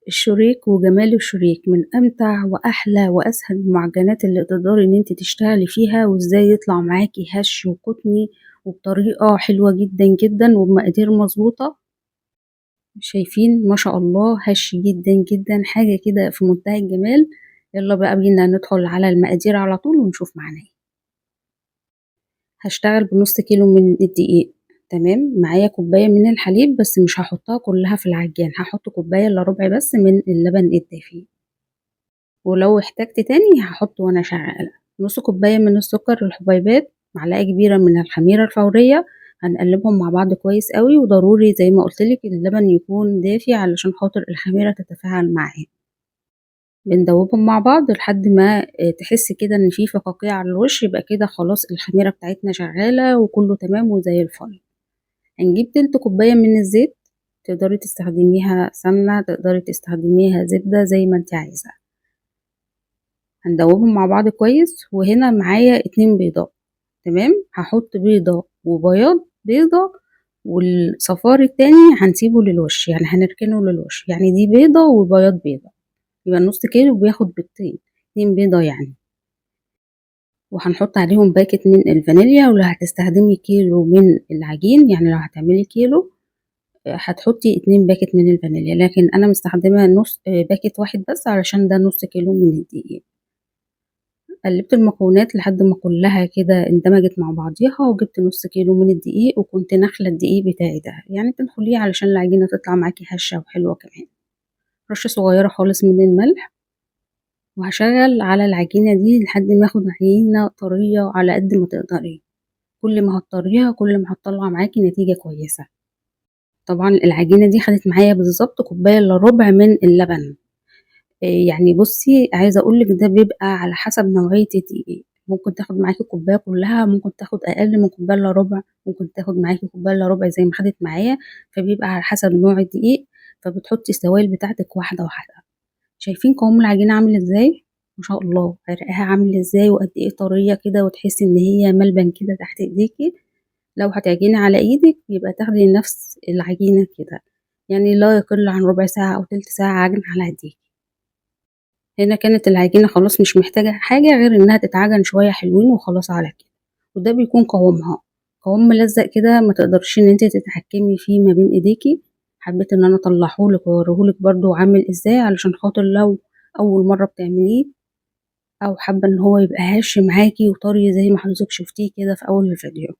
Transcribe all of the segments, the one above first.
الشريك وجمال الشريك من أمتع وأحلى وأسهل المعجنات اللي تقدري إن انت تشتغلي فيها، وإزاي يطلع معاكي هش وقطني وبطريقة حلوة جدا جدا وبمقادير مظبوطة. شايفين ما شاء الله هش جدا جدا، حاجة كده في منتهى الجمال. يلا بقى بينا ندخل على المقادير على طول ونشوف معانا ايه. هشتغل بنص كيلو من الدقيق، تمام. معايا كوباية من الحليب بس مش هحطها كلها في العجان، هحط كوباية الا ربع بس من اللبن الدافي، ولو احتجت تاني هحط وانا شغالة. نص كوباية من السكر الحبيبات، معلقة كبيرة من الخميرة الفورية، هنقلبهم مع بعض كويس قوي. وضروري زي ما قلتلك اللبن يكون دافي علشان خاطر الخميرة تتفاعل معاه. بندوبهم مع بعض لحد ما تحس كده ان في فقاقيع على الوش، يبقى كده خلاص الخميرة بتاعتنا شغالة وكله تمام وزي الفل. هنجيب تلت كوباية من الزيت، تقدري تستخدميها سمنة، تقدري تستخدميها زبدة، زي ما انت عايزة. هندوبهم مع بعض كويس. وهنا معايا 2 بيضات، تمام. هحط بيضة وبياض بيضة، والصفار التاني هنسيبه للوش، يعني هنركنه للوش، يعني دي بيضة وبياض بيضة، يبقى النص كيلو بياخد بيضتين، 2 بيضة يعني. وهنحط عليهم باكت من الفانيليا. ولو هتستخدمي كيلو من العجين، يعني لو هتعملي كيلو هتحطي 2 باكت من الفانيليا، لكن انا مستخدمة نص باكت واحد بس علشان ده نص كيلو من الدقيق. قلبت المكونات لحد ما كلها كده اندمجت مع بعضيها، وجبت نص كيلو من الدقيق، وكنت نخله الدقيق بتاعي ده، يعني بتنخليه علشان العجينة تطلع معاكي هشه وحلوه كمان. رشه صغيرة خالص من الملح، وهشغل على العجينة دي لحد ما اخد عجينه طرية على قد ما تقدري. كل ما هتطريها كل ما هتطلع معاكي نتيجة كويسة. طبعا العجينة دي خدت معايا بالظبط كوباية الا ربع من اللبن. يعني بصي عايزه اقولك ده بيبقى على حسب نوعية الدقيق، ممكن تاخد معاكي الكوباية كلها، ممكن تاخد اقل من كوباية الا ربع، ممكن تاخد معاكي كوباية الا ربع زي ما خدت معايا، فبيبقى على حسب نوع الدقيق. فبتحطي السوائل بتاعتك واحدة واحدة. شايفين قوام العجينة عامل ازاي؟ ما شاء الله عرقها عامل ازاي وقد ايه طرية كده، وتحسي ان هي ملبن كده تحت ايديكي. لو هتعجني على ايدك يبقى تاخدي نفس العجينة كده، يعني لا يقل عن ربع ساعة او تلت ساعة عجن على ايديكي. هنا كانت العجينة خلاص مش محتاجة حاجة غير انها تتعجن شوية حلوين وخلاص على كده. وده بيكون قوامها قوام ملزق كده، ما تقدرش ان انت تتحكمي فيه ما بين ايديكي. حبيت ان انا اطلعهولك واوريهولك برضو عامل ازاي، علشان خاطر لو اول مرة بتعمليه او حابة ان هو يبقى هش معاكي وطري زي ما حضرتك شفتيه كده في اول الفيديو.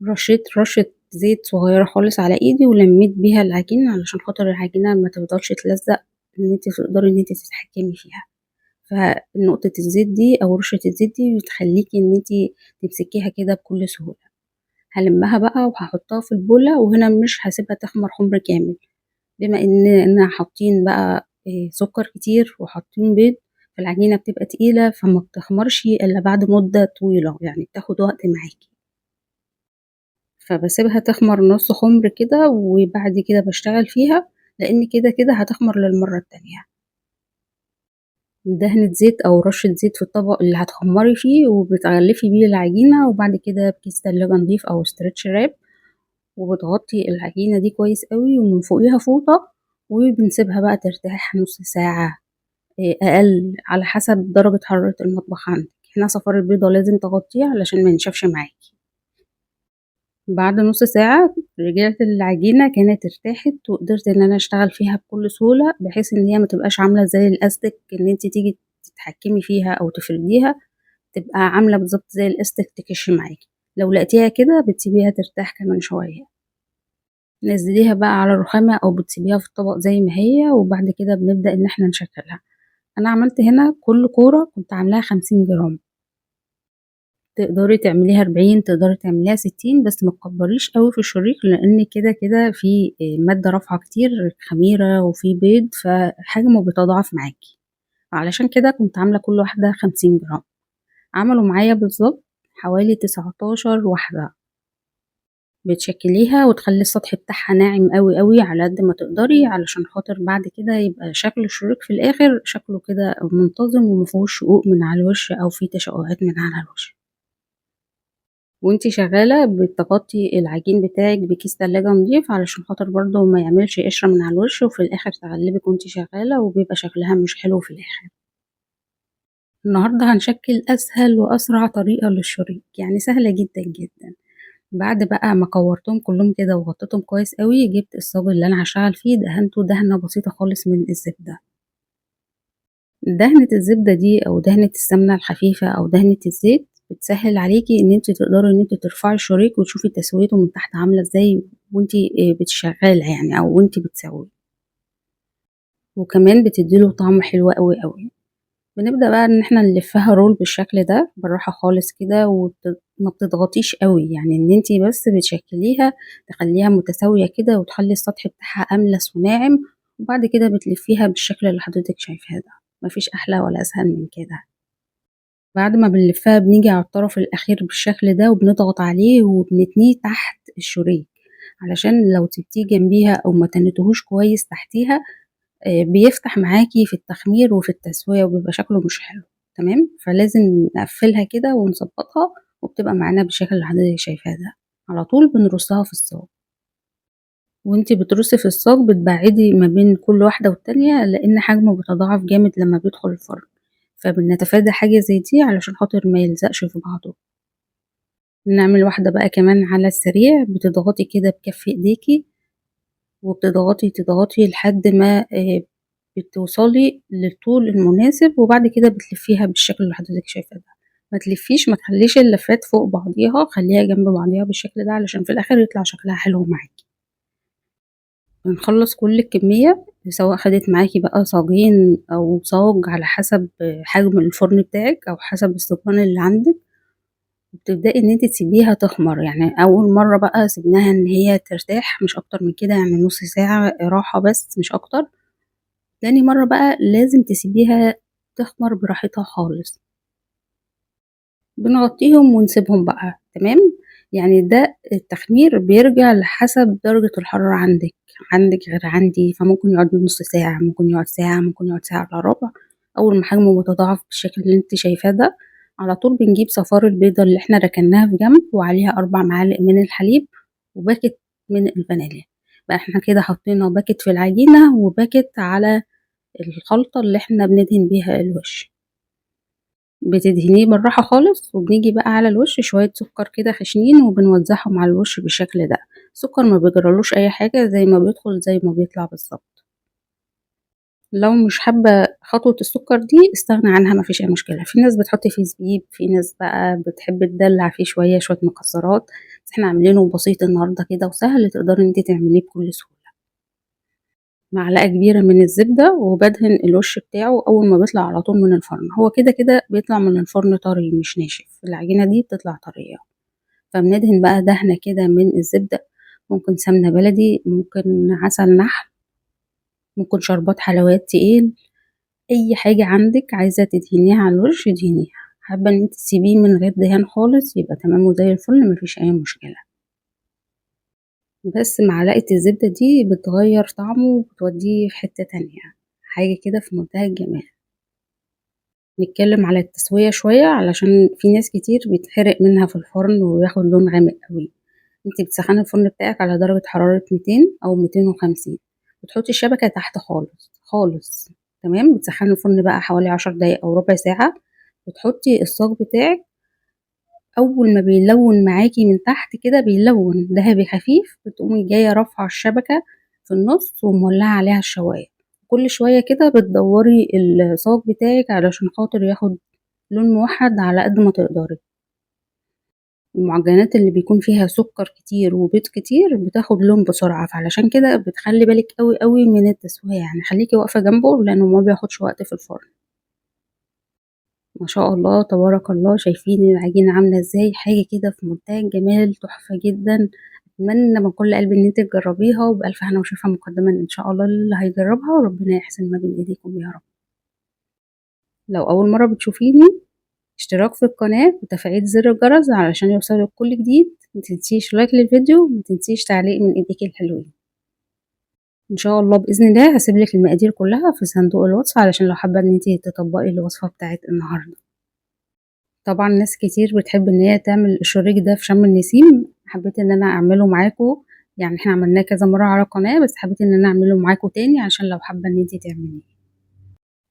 رشيت رشة زيت صغيرة خالص على ايدي ولميت بيها العجينة علشان خاطر العجينة ما تفضلش تلزق، ان انت تقدري ان انت تتحكمي فيها. فنقطة الزيت دي او رشة الزيت دي بتخليكي ان انت تمسكيها كده بكل سهولة. هلمها بقى وهحطها في البولة، وهنا مش هسيبها تخمر خمر كامل، بما اننا حاطين بقى سكر كتير وحاطين بيض، فالعجينة بتبقى تقيلة فما بتخمرش الا بعد مدة طويلة، يعني بتاخد وقت معاكي. فبسيبها تخمر نص خمر كده، وبعد كده بشتغل فيها، لان كده كده هتخمر للمرة التانية. دهنة زيت او رشة زيت في الطبق اللي هتخمري فيه وبتغلفي بيه العجينة، وبعد كده بكيس تلاجة نضيف او stretch wrap، وبتغطي العجينة دي كويس قوي، ومن فوقيها فوطة، وبنسيبها بقى ترتاح نص ساعة، اقل على حسب درجة حرارة المطبخ عندك. هنا صفار البيضة لازم تغطيه علشان ما ينشفش معاكي. بعد نص ساعة رجعت العجينة كانت ارتاحت، وقدرت ان انا اشتغل فيها بكل سهولة، بحيث ان هي ما تبقاش عاملة زي الاستك ان انت تيجي تتحكمي فيها او تفرديها، تبقى عاملة بالظبط زي الاستك تكش معاكي. لو لقيتيها كده بتسيبيها ترتاح كمان شوية، نزليها بقى على الرخامة او بتسيبيها في الطبق زي ما هي، وبعد كده بنبدأ ان احنا نشكلها. انا عملت هنا كل كورة كنت عاملاها 50 جرام، تقدري تعمليها 40، تقدري تعمليها 60، بس ما تكبريش قوي في الشريك، لان كده كده في مادة رافعة كتير، خميرة وفي بيض، فحجمه بيتضاعف معاكي. علشان كده كنت عاملة كل واحدة 50 جرام. عملوا معايا بالظبط حوالي 19 واحدة. بتشكليها وتخلي السطح بتاعها ناعم قوي قوي على قد ما تقدري، علشان خاطر بعد كده يبقى شكل الشريك في الاخر شكله كده منتظم ومفيهوش شقوق من على الوش او فيه تشققات من على الوش. وانتي شغالة بتغطي العجين بتاعك بكيس تلاجة نضيف علشان خاطر برضو ما يعملش قشرة من على الوش، وفي الاخر تغلبك وانتي شغالة وبيبقى شكلها مش حلو في الاخر. النهاردة هنشكل اسهل واسرع طريقة للشريك، يعني سهلة جدا جدا. بعد بقى ما كورتهم كلهم كده وغطيتهم كويس قوي، جبت الصاج اللي انا هشتغل فيه دهنته دهنة بسيطة خالص من الزبدة. دهنة الزبدة دي او دهنة السمنة الخفيفة او دهنة الزيت بتسهل عليكي ان انت تقدري ان انت ترفعي الشريك وتشوفي تسويته من تحت عاملة ازاي وانت بتشغلها يعني او وانت بتسويه، وكمان بتديله طعم حلو قوي قوي. بنبدأ بقى ان احنا نلفها رول بالشكل ده بالراحة خالص كده، وما بتضغطيش قوي، يعني ان انت بس بتشكليها تخليها متساوية كده وتخلي السطح بتاعها املس وناعم، وبعد كده بتلفيها بالشكل اللي حضرتك شايفاه ده. مفيش احلى ولا اسهل من كده. بعد ما بنلفها بنيجي على الطرف الاخير بالشكل ده وبنضغط عليه وبنتنيه تحت الشريك، علشان لو سبتيه جنبيها او ما تنتهوش كويس تحتيها، بيفتح معاكي في التخمير وفي التسوية وبيبقى شكله مش حلو. تمام، فلازم نقفلها كده ونظبطها وبتبقى معانا بالشكل اللي حضرتك شايفاه ده. على طول بنرصها في الصاج، وانتي بترصي في الصاج بتبعدي ما بين كل واحدة والتانية لان حجمه بيتضاعف جامد لما بيدخل الفرن، فبنتفادى حاجة زي دي علشان خاطر ما يلزقش في بعضه. نعمل واحدة بقى كمان على السريع، بتضغطي كده بكف ايديكي وبتضغطي تضغطي لحد ما بتوصلي للطول المناسب، وبعد كده بتلفيها بالشكل اللي حضرتك شايفاه ده. ما تلفيش، ما تخليش اللفات فوق بعضيها، خليها جنب بعضيها بالشكل ده علشان في الاخر يطلع شكلها حلو معاكي. بنخلص كل الكمية، سواء خدت معاكي بقى صاجين او صاج على حسب حجم الفرن بتاعك او حسب الصوبان اللي عندك. بتبدأي ان انت تسيبيها تخمر، يعني اول مرة بقى سيبناها ان هي ترتاح مش اكتر من كده، يعني نص ساعة راحة بس مش اكتر. تاني مرة بقى لازم تسيبيها تخمر براحتها خالص. بنغطيهم ونسيبهم بقى. تمام، يعني ده التخمير بيرجع لحسب درجة الحرارة عندك، عندك غير عندي، فممكن يقعد نص ساعة، ممكن يقعد ساعة، ممكن يقعد ساعة الا ربع. أول ما حجمه بيتضاعف بالشكل اللي انت شايفاه ده، على طول بنجيب صفار البيضة اللي احنا ركناها في جنب وعليها 4 معالق من الحليب وباكت من الفانيليا. بقى احنا كده حطينا باكت في العجينة وباكت على الخلطة اللي احنا بندهن بيها الوش. بتدهنيه بالراحة خالص، وبنيجي بقى على الوش شوية سكر كده خشنين وبنوزعهم على الوش بالشكل ده. السكر ما بيجرالوش اي حاجة، زي ما بيدخل زي ما بيطلع بالظبط. لو مش حابة خطوة السكر دي استغنى عنها، ما فيش اي مشكلة. في ناس بتحط فيه زبيب، في ناس بقى بتحب تدلع فيه شوية شوية مكسرات، بس احنا عاملينه بسيط النهاردة كده وسهل، تقدري انت تعمليه بكل سهولة. معلقة كبيرة من الزبدة وبدهن الوش بتاعه أول ما بيطلع على طول من الفرن. هو كده كده بيطلع من الفرن طري مش ناشف، العجينة دي بتطلع طرية. فبندهن بقى دهنة كده من الزبدة، ممكن سمنة بلدي، ممكن عسل نحل، ممكن شربات حلويات تقيل، أي حاجة عندك عايزة تدهنيها على الوش ادهنيها. حابة إن انت تسيبيه من غير دهان خالص يبقى تمام وزي الفل، مفيش أي مشكلة. بس معلقة الزبدة دي بتغير طعمه وبتوديه في حتة تانية، حاجة كده في منتهى الجمال. نتكلم على التسوية شوية علشان في ناس كتير بيتحرق منها في الفرن وياخد لون غامق قوي. انت بتسخني الفرن بتاعك على درجة حرارة 200 أو 250، بتحطي الشبكة تحت خالص خالص. تمام، بتسخني الفرن بقى حوالي 10 دقايق أو ربع ساعة، بتحطي الصاج بتاعك. أول ما بيلون معاكي من تحت كده بيلون ذهبي خفيف، بتقومي جاية رافعة الشبكة في النص ومولعة عليها الشواية. كل شوية كده بتدوري الصاج بتاعك علشان خاطر ياخد لون موحد على قد ما تقدري. المعجنات اللي بيكون فيها سكر كتير وبيض كتير بتاخد لون بسرعة، فعلشان كده بتخلي بالك قوي قوي من التسوية، يعني خليكي واقفة جنبه لأنه ما بياخدش وقت في الفرن. ما شاء الله تبارك الله، شايفين العجينة عاملة ازاي؟ حاجة كده في منتهى الجمال، تحفة جدا. اتمنى من كل قلبي ان انت تجربيها، وبألف هنا وشفا مقدما ان شاء الله اللي هيجربها، وربنا يحسن ما بين ايديكم يا رب. لو اول مرة بتشوفيني، اشتراك في القناة وتفعيل زر الجرس علشان يوصلك كل جديد. ما تنسيش لايك للفيديو، ما تنسيش تعليق من ايديك الحلوين. ان شاء الله باذن الله هسيب لك المقادير كلها في صندوق الوصف علشان لو حابه ان انت تطبقي الوصفه بتاعت النهارده. طبعًا ناس كتير بتحب إن هي تعمل الشريك ده في شم النسيم، حبيت إن أنا أعمله معاكم، يعني إحنا عملناه كذا مرة على القناة، بس حبيت إن أنا أعمله معاكم تاني عشان لو حابة إن انتي تعمليه.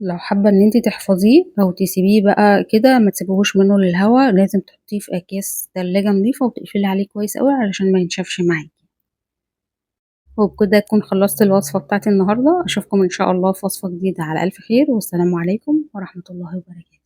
لو حابة إن انتي تحفظيه أو تسيبيه بقى كده ما تسيبيهوش منه للهوا، لازم تحطيه في أكياس تلاجة نظيفة وتقفلي عليه كويس أوي علشان ما ينشفش معاكي. وبكده أكون خلصت الوصفة بتاعتي النهاردة. أشوفكم إن شاء الله في وصفة جديدة على ألف خير، والسلام عليكم ورحمة الله وبركاته.